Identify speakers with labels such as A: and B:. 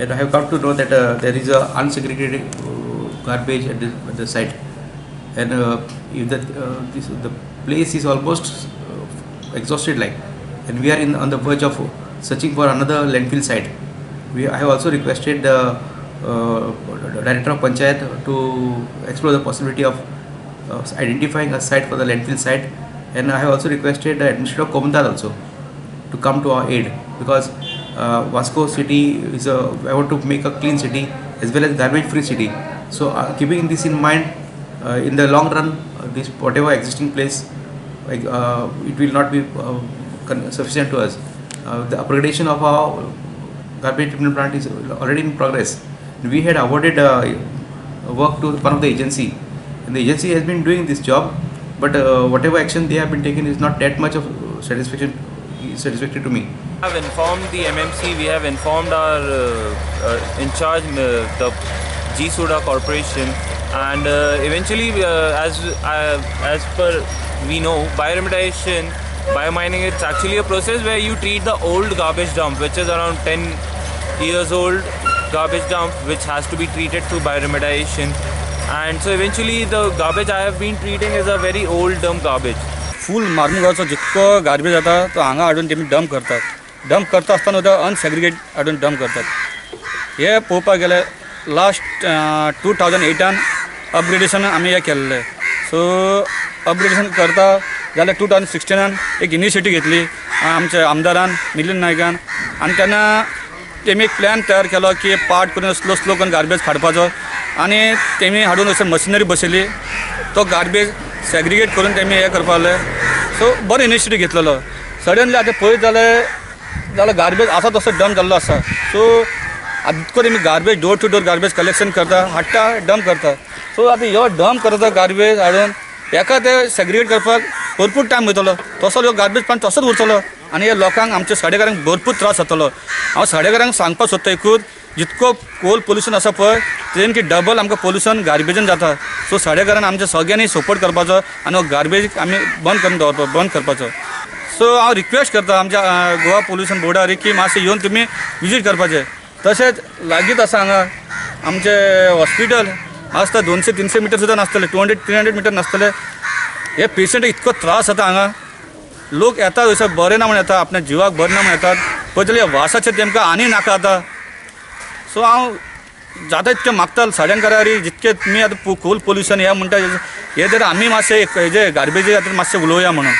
A: And I have come to know that there is a unsegregated garbage at the site, and if the place is almost exhausted, like, and we are on the verge of searching for another landfill site. I have also requested the director of Panchayat to explore the possibility of identifying a site for the landfill site, and I have also requested the administrator of Comunidade also to come to our aid, because Vasco city is I want to make a clean city as well as garbage free city. So keeping this in mind, in the long run, this whatever existing place, it will not be sufficient to us. The upgradation of our garbage treatment plant is already in progress. We had awarded work to one of the agency, and the agency has been doing this job, but whatever action they have been taking is not that much of satisfactory to me.
B: We have informed the MMC, we have informed our in charge, the GSUDA corporation, and eventually, as per we know, bioremediation, biomining, it's actually a process where you treat the old garbage dump, which is around 10 years old garbage dump, which has to be treated through bioremediation. And so eventually the garbage I have been treating is a very old dump garbage.
C: Full मार्मुगावचो जितको garbage जाता तो हांगा हाडून तेमी dump करतात. Dump करता आसतना सुद्दां अनसेग्रिगेट हाडून डंप करतात. हे पळोवपाक गेल्यार लास्ट 2008 अपग्रेडेशन आमी हें केल्लें. सो अपग्रेडेशन करता जाल्यार 2016 एक इनिशिएटीव घेतली आमच्या आमदारान मिलिंद नायकान, आनी तेन्ना तेमी एक प्लॅन तयार केलो की पार्ट करून स्लो स्लो करून गार्बेज काडपाचो, आनी तेमी हाडून अशें मशिनरी बसयली, तो गार्बेज सेग्रिगेट करून तेमी हें करपाक लागले. सो बरो इनिशिएटीव घेतलेलो. सडनली आतां पळयत जाल्यार गार्बेज आसा तसो डंप जाल्लो आसा. सो आतां इतको तेमी garbage door to door garbage collection करता, हाडटा, डंप करता. सो आतां ह्यो डंप करता गार्बेज हाडून हेका ते सेग्रिगेट करपाक भरपूर टायम वयतलो, तसो ह्यो गार्बेज प्लांट तसोच उरतलो आनी हे लोकांक आमच्या सडेकारांक भरपूर त्रास जातलो. हांव सडेकारांक सांगपाक सोदता एकूच, जितको कोल पोल्युशन आसा पळय तेजेन की डबल आमकां पोल्युशन गार्बेजान जाता. सो सडेकारान आमच्या सगळ्यांनी सपोर्ट करपाचो आनी हो गार्बेज आमी बंद करून दवरपा बंद करपाचो. सो हांव रिक्वेस्ट करता आमच्या गोवा पोल्युशन बोर्डार की मातशें येवन तुमी विजीट करपाचें. तशेंच लागींच आसा हांगा आमचें हॉस्पिटल आसता, 200-300 मिटर सुद्दां नासतलें, 200-300 मिटर नासतलें. हे पेशंट इतको त्रास जाता हांगा, लोक येतात थंयसर बरें ना म्हण येता, आपल्या जिवाक बरें ना म्हण येतात, पळयत जाल्यार वासाचेर तेमकां आनी नाका जाता. सो हांव जाता तितकें मागता सड्यांकारारी जितकें तुमी आतां कोल पोल्युशन हें म्हणटा हें तर आमी मातशें हेजे गार्बेजी खातीर मातशें उलोवया म्हणून.